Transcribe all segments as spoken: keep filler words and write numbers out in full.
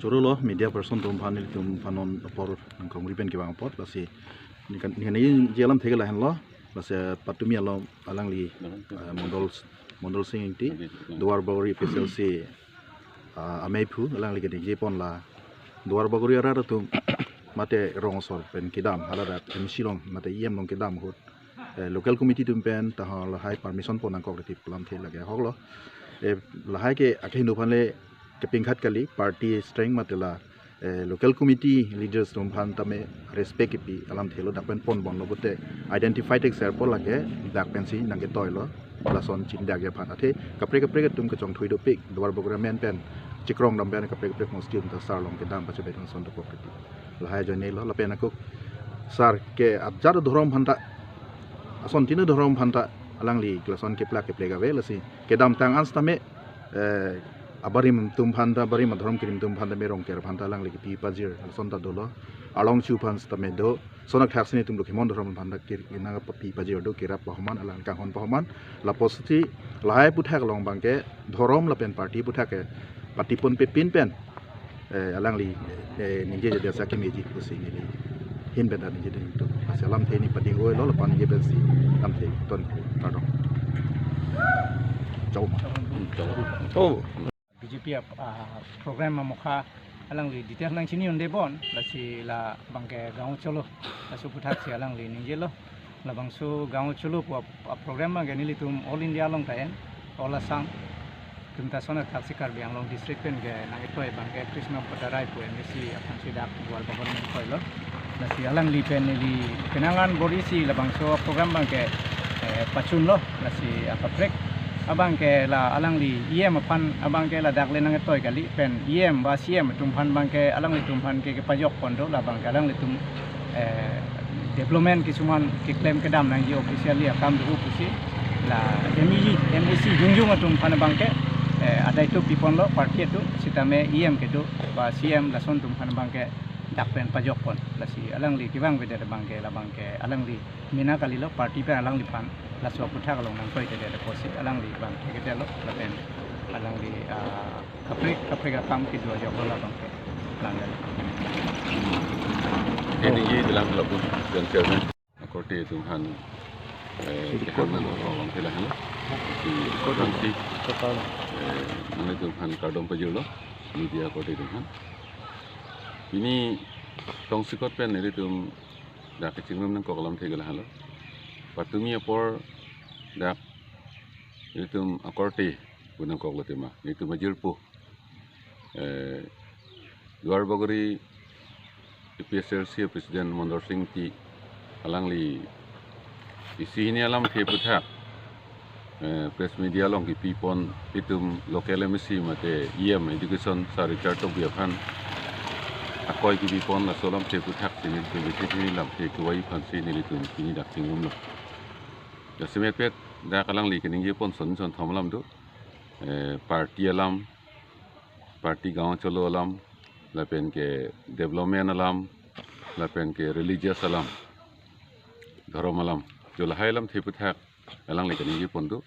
Choro lo media person atum aphan, nelitum aphan non apor nangkongri pen kevang apot, lasi ningkan, ningkan ningjeji alamthe ke lahenlo, lasi patumi along alangli, eh, Mondol, Mondol Sing Ingti, Duarbagori A P H L C, ah, ameiphu, alangli keningje pon la Duarbagori arat atum mate rong asor pen kedam, hala dak M C along mate E M along kedam ahut, eh, local committee atum pen ta ho lahai permission pon nangkok riti pu alamthe lake ahok lo. Eh, lahai ke akhei nu aphan le kepingkhat kali, party strength mate la, eh, local committee leaders atum aphan tame respect kepi alamthe lo, dak pen pon bomlo pute identify thekser apot lake dak pensi nangketoi lo, lason chini dak aphan. Athe kaprek kaprek atum kechongthui dopik, Duarbagori amen pen chikrong dam pen kaprek kaprek mosque atum ta sar along kedam pachebet ason dokok riti. Lahai ajoine lo, lapen ako sar ke ajat dhorom aphan ta, ason tin dhorom aphan ta alangli lason keplak keplek ave, lasi kedamtang an setame, eh, abarim atum aphan ta, abarim adhorom kerim atum aphan ta, merong ker aphan ta alangli kepi pajir lason ta dolo. Arlong chu aphan setame do, sonak thak sini atum lo kemon dhorom aphan ta kir ina papi pajir do, kerap pahoman, alang kanghon pahoman. Lapusi lahai aphuthak along abangke dhorom lapen party aphuthak ke pati ponpe pin pen, eh, alangli, eh, ningjeje asa kemeji pusi neli ahin pen ta ningje ding tu. Lasi alamthe ni pading oi lo, lapu ningje pensi alamthe ton kardom. Chau. Oh. B J P ap-, ah, program amokha alangli detail nangchini un-e bon, lasi labangke Gaon Cholo, laso aphuthak si alangli ningjelo. Labangso Gaon Cholo pu ap-, ap program abangke nelitum All India along ta en, All Assam. Atum ta sonak thak si Karbi Anglong district pen ke nangketoi abangke Krishna Bhattarai pu M A C aphan si dak Duarbagori nangketoi lo. Lasi alangli pen neli penang an bor-isi labangso program abangke, eh, pachunlo, lasi akaprek abangke la alangli E M aphan abangke ladak le nangketoi kali pen E M ba C M atum aphan abangke alanglitum aphan ke kepajok pon do, labangke alanglitum, eh, development kisuman keklem kedam nangji officially akam do pusi la M E, M A C jongjong atum aphan abangke, eh, adai atum pi ponlo party atum, sitame E M kedo ba C M lason atum aphan abangke dak pen pajok pon. Lasi alangli kevang avedet abangke labangke alangli mina kalilo, party pen alangliphan laso aphuthak along nangtoitedet apotsi alangli abangke kedetlo lapen alangli, ah, kaprek kaprek akam kedo ajok lo labangke. Langdetlo. Ini ji bilang lapu dan chairman. Akorte atum aphan, eh, kehang nang along ke lahenlo. Si akorte atum aphan, eh, nanglitum aphan kardom pajirlo, media akorte atum aphan. Pini tongsekot pen nelitum dak kachingrum nangkok alamthe ke lahenlo. Patumi apor dak nelitum akorte pu nangkoklo tema, nelitum ajirpo, eh, Duarbagori A P H L C President Mondol Sing Ingti alangli isi hini alamthe aphuthak, eh, press media along kepi pon, itum local M A C mate E M education Sir Richard Tokbi aphan akoi kepi pon, laso alamthe aphuthak si nelitum isi hini alamthe kevai aphan si nelitum pini dak chingrumlo. Jasemet pet dak alangli keningje pon son son thom alam do, eh, party alam, party Gaon Cholo alam, lapen ke development alam, lapen ke religious alam, dhorom alam. Jo lahai alamthe aphuthak alangli keningje pon do.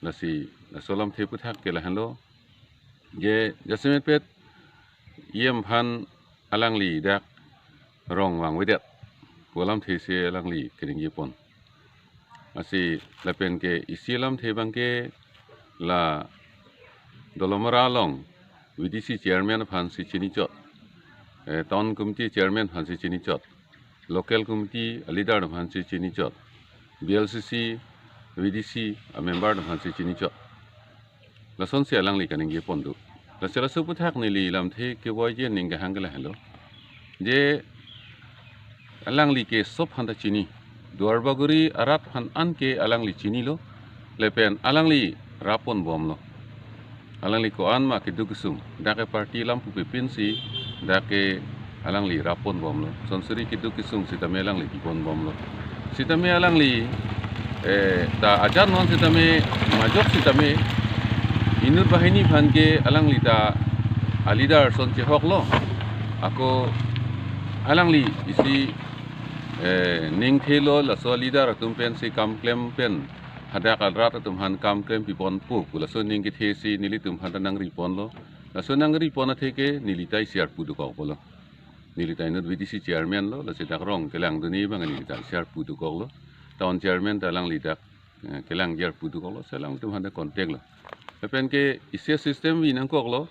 Lasi laso alamthe aphuthak ke lahenlo. Je jasemet pet E M aphan alangli dak rong vang avedet pu alamthe si alangli keningje pon. Lasi lapen ke isi alamthe abangke la Dolamara along V D C chairman aphan si chinichot, eh, town committee chairman aphan si chinichot, local committee leader aphan si chinichot, B L C C, V D C a member aphan si chinichot. Lasonsi alangli kaningje pon do. Lasi laso aphuthak neli lamthe kevoiji ning kehang ke lahenlo. Je alangli ke sob aphan ta chini. Duarbagori arat aphan an ke alangli chinilo. Lapen alangli rap pon bomlo. Alangli ko-an ma keduk kesung. Dak ke party alam pupe pinsi, dak ke alangli rap pon bomlo. Son suri keduk kesung sitame alangli pi pon bomlo. Sitame alangli, eh, ta ajat non sitame, majok sitame, inut banghini aphan ke alangli ta a leader son chehoklo. Ako alangli isi, eh, ning thelo, laso leader atum pensi kam klem pen, hadak arat atum aphan kam klem pi ponpo pu laso ning kethe si nelitum aphan ta nangri ponlo. Laso nangri pon atheke neli ta isi arpu dokok pulo. Neli ta inut V D C chairman lo, lasi dak rong kelangdunji abang neli ta isi arpu dokok lo. Town chairman ta alangli dak, eh, kelangji arpu dokok lo, si alanglitum aphan ta contact lo. Lapen ke isi system vi nangkok lo,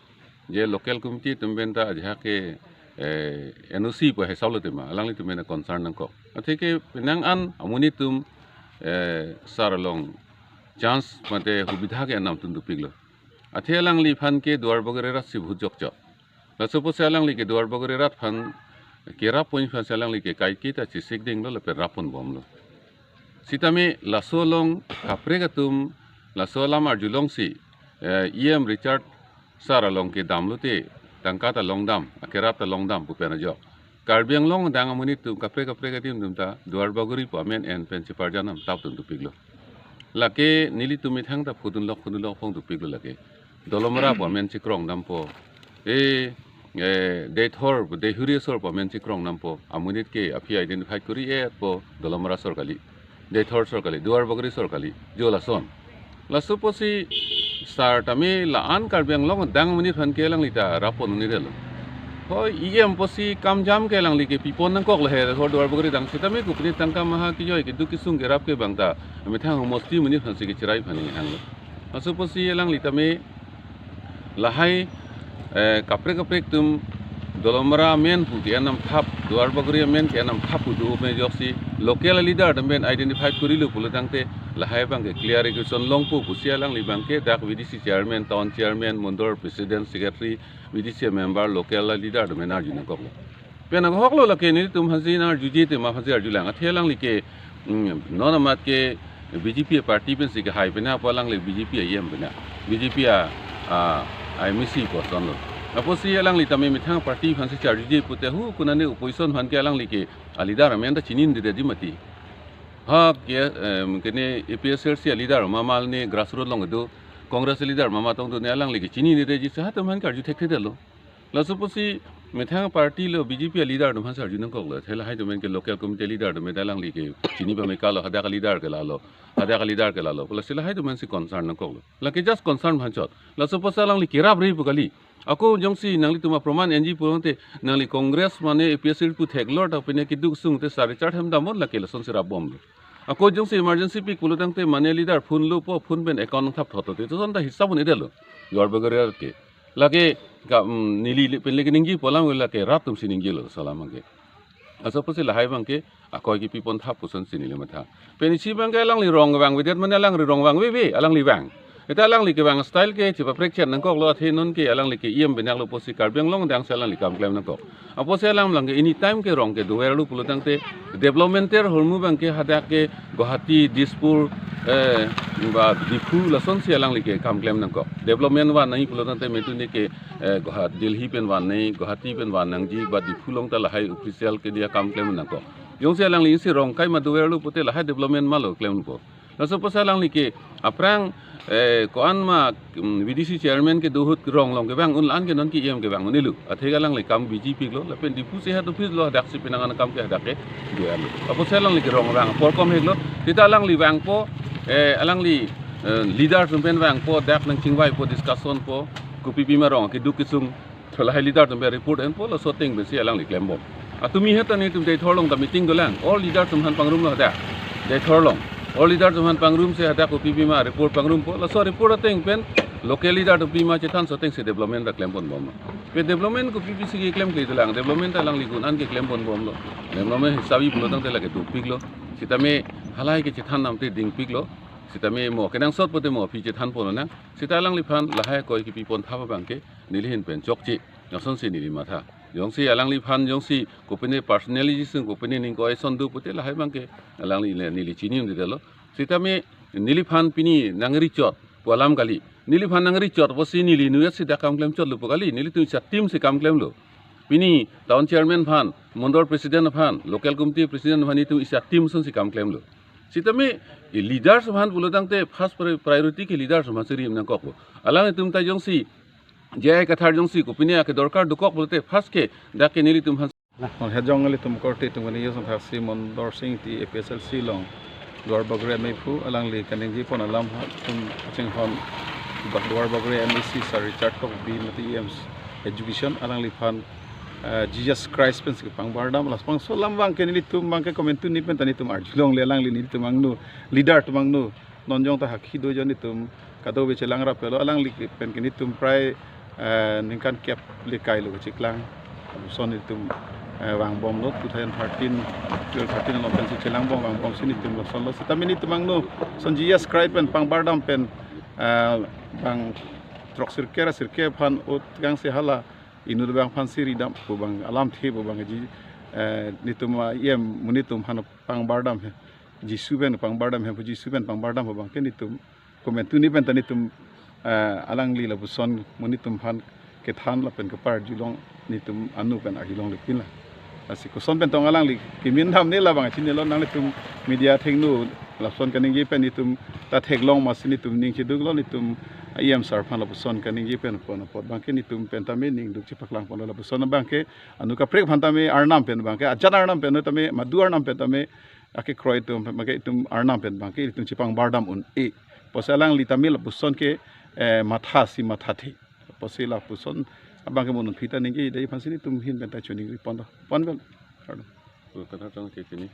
je local committee atum pen ta ajahak ke, eh, N O C pu hesau lo tema, alanglitum pen ta concern nangkok. Atheke penang an amonit atum, eh, sar along chance mate hubidha ke-en namtun dopik lo. Athe alangliphan ke Duarbagori arat si vote jokjok. Laso pusi alangli ke Duarbagori arat aphan kerap pon aphan si alangli ke kaike ta chesik ding lo lapen rap pon bom lo. Sitame laso along kaprek atum laso alam arjulongsi, eh, E M Richard sar along kedam lote tangka ta longdam, akerap ta longdam pu pen ajok. Karbi Anglong adang amonit atum kaprek kaprek adim atum ta Duarbagori pu amen en pen cheparjan nam tap tun dopik lo. Lake nelitum methang ta phudun lok phudun lok phong dopik lo lake. Dolamara pu amen chekrong dampo. E, e, Deithor, Deihori asor pu amen chekrong dampo. Amonit ke aphi identify kori-etpo Dolamara asor kali. Deithor asor kali, Duarbagori asor kali, jo lason. Laso pusi sar tame la-an Karbi Anglong adang amonit aphan ke alangli ta rap pon un-edetlo. Hoi, E M pusi kamjam ke alangli ke pipon nangkok lo he, ho Duarbagori adang sitame kopine tangka maha kejoi keduk kesung kerap ke abang ta methang homosti amonit aphan si kecherai aphan nihang lo. Laso pusi alangli tame lahai, eh, kaprek kaprek atum Dolamara amen pu ke-en nam thap, Duarbagori amen ke-en nam thap pu do me joksi local leader atum pen identify korilo pulo tangte lahai abang ke clarification longpo pusi alangli abang ke dak V D C chairman, town chairman, mondol president, secretary, V D C member, local leader atum pen arju nangkok lo. Pen ahok lo lake nelitum aphan si nang arjuje te ma aphan si arjulang. Athe alangli ke, mm, non amat ke B J P party pensi kehai pena pu alangli B J P a E M pena. B J P a, a, a M A C pu ason lo. Apotsi alangli tame methang party aphan si charjuje pute hu konane opposition aphan ke alangli ke a leader amen ta chinidedetji mati. Ha ke, em, kene A P H L C a leader ma mal ne grassroot along do, Congress a leader ma ma tong do ne alangli ke chinidedetji si hatum aphan ke arju thekthedetlo. Laso pusi methang party lo B J P a leader atum aphan si arju nangkok lo. Athe lahai atum pen ke local committee leader atum pen alangli ke chini pame kalo, hadak a leader ke lalo, hadak a leader ke lalo. Lasi lahai atum aphan si concern nangkok lo. Lake just concern aphan chot. Laso pusi alangli kerap ri pu kali. Ako jongsi nanglitum aproman enji pulote nangli Congress mane A P H L C pu theklor ta pine keduk sung te sar Richard hem damnon lake lasonsi rap bom lo. Ako jongsi emergency pik pulo tangte mane leader phone lo po, phone pen account thap thot te. To sonta hisab un-edetlo. Duarbagori ke. Lake ka, mm, neli le pen lake ningjepo alam lake rat atum si ningjelo laso alam ke. Laso pusi lahai abang ke akoi kepipon thap puson si neli matha. Pen isi abang ke alangli rong vangvedet mane alangli rong vangveve, alangli vang. Eta alangli kevang style ke chepaprek chen nangkok lo athe non ke alangli ke E M benak lo pusi Karbi Anglong adang si alangli kam klem nangkok. Apotsi alam abang ke anytime ke rong ke dover lo pulo tangte development ahormu abang ke hadak ke Guwahati, Dispur, eh, ba Diphu lasonsi alangli ke kam klem nangkok. Development van nangji pulo tangte metune ke, eh, Guwahati, Delhi pen van nangji, Guwahati pen van nangji, ba Diphu along ta lahai official kedia kam klem nangkok. Jongsi alangli isi rong kaima dover lo pute lahai development ma lo klempo. Laso pusi alangli ke aphrang, eh, ko-an ma, mm, V D C chairman kedo ahut rong along kevang un, la-an ke non ke E M kevang un-elo. Athe alangli kam B J P lo, lapen Diphu si hat office lo, hadak si penang an kam ke hadak ke dover lo. Apotsi alangli ke rong vang apor kom hek lo. Sita alangli vangpo, eh, alangli, eh, leader atum pen vangpo, dak nangchingvaipo, discussion po, kopi pima rong keduk kesung. Lahai leader atum pen report enpo, laso ateng pensi alangli klembom. Atumi heta nelitum Deithor along ta meeting dolang. All leader atum aphan pangrum lo hadak. Deithor along. All leader atum aphan pangrum si hadak kopi pima report pangrumpo. Laso report ateng pen local leader atum pima chethan laso ateng si development ta klempon bomlo. Pen development kopi pisi keklem kle dolang. Development ta alangli un-an keklempon bomlo. Development hisab-i pulo tangte lake dopik lo. Sitame halahai ke chethan namte dingpik lo. Sitame mo kenangsot pote mo aphi chethanpon nang. Sita alangliphan lahai akoi kepipon thap abang ke neli ahin pen chokche. Lasonsi neli matha. Jongsi alangliphan jongsi kopine personality sung kopine ning ko-an eson do pute lahai abang ke alangli le neli chini un-edetlo. Sitame neliphan pini nangri chot pu alam kali. Neliphan nangri chot pusi neli inutvet si dak kam klem chotlo pu kali. Nelitum isi a-team si kam klemlo. Pini town chairman aphan, mondol president aphan, local committee president aphan itum isi a-team asonsi kam klemlo. Sitame, e leaders aphan pulo tangte first pri-, priority ke leaders aphan si rim nangkoklo. Alanglitum ta jongsi J I Kathar jongsi kopine ake dorkar dokok pulote first ke dak ke nelitum aphan. Mo hejong nelitum korte atum kali yosong thaksi Mondor Sing Ingti A P H L C along Duarbagori amei aphu alangli kaningjepon alam ha atum chinghon Bak Duarbagori M A C Sir Richard Tokbi mate E M Education, alangliphan eh, Jesus Christ pensi kepangbar dam. Labangso alam abangke nelitum abangke komantu ni pen ta nelitum arjulongle, alangli nelitum angno, leader atum angno. Non jong ta hakhi do jon nelitum kadokave chelang raplo, alangli pen ke nelitum prai eh, ningkan kep le kailo kacheklang. Lapuson nelitum eh, vangbomlo two thousand thirteen, twelve thirteen along pensi chelangbom vangbomsi nelitum lasonlo. Sitame nelitum angno ason Jesus Christ pen pangbar dam pen eh, bang throk sirkep ra sirkep aphan ut kangsi hala inut abang aphansi ridam pu abang alamthe pu abang ji eh, nelitum a-E M monit atum aphan pangbar dam he. Jisu pen pangbar dam he, Jisu pen pangbar dam pu abangke nelitum komantu ni pen ta nelitum eh, alangli lapuson monit atum aphan kethan lapen keparjulong nelitum anu pen arjulongle pinla. Lasi koson pen tong alangli kemin damne labang chinilo, nanglitum media athengno lapuson kaningje pen nelitum ta theklong masi nelitum ning cheduklo, nelitum E M sir aphan lapuson kaningje pen pon apot abangke nelitum pen tame ning duk chepaklang ponlo. Lapuson abangke anu kaprek aphan tame arnam pen abangke ajat arnam pen tame madu arnam pen tame akekroi atum abangke itum arnam pen abangke itum chepangbar dam un-e. Pusi alangli tame lapuson ke eh, mathasi mathathe. Pusi lapuson abangke mo non aphi ta ningje dei aphansi nelitum ahin pen ta choningri ponlo. Ponbel. Kardom. Pu kena tong ke kini.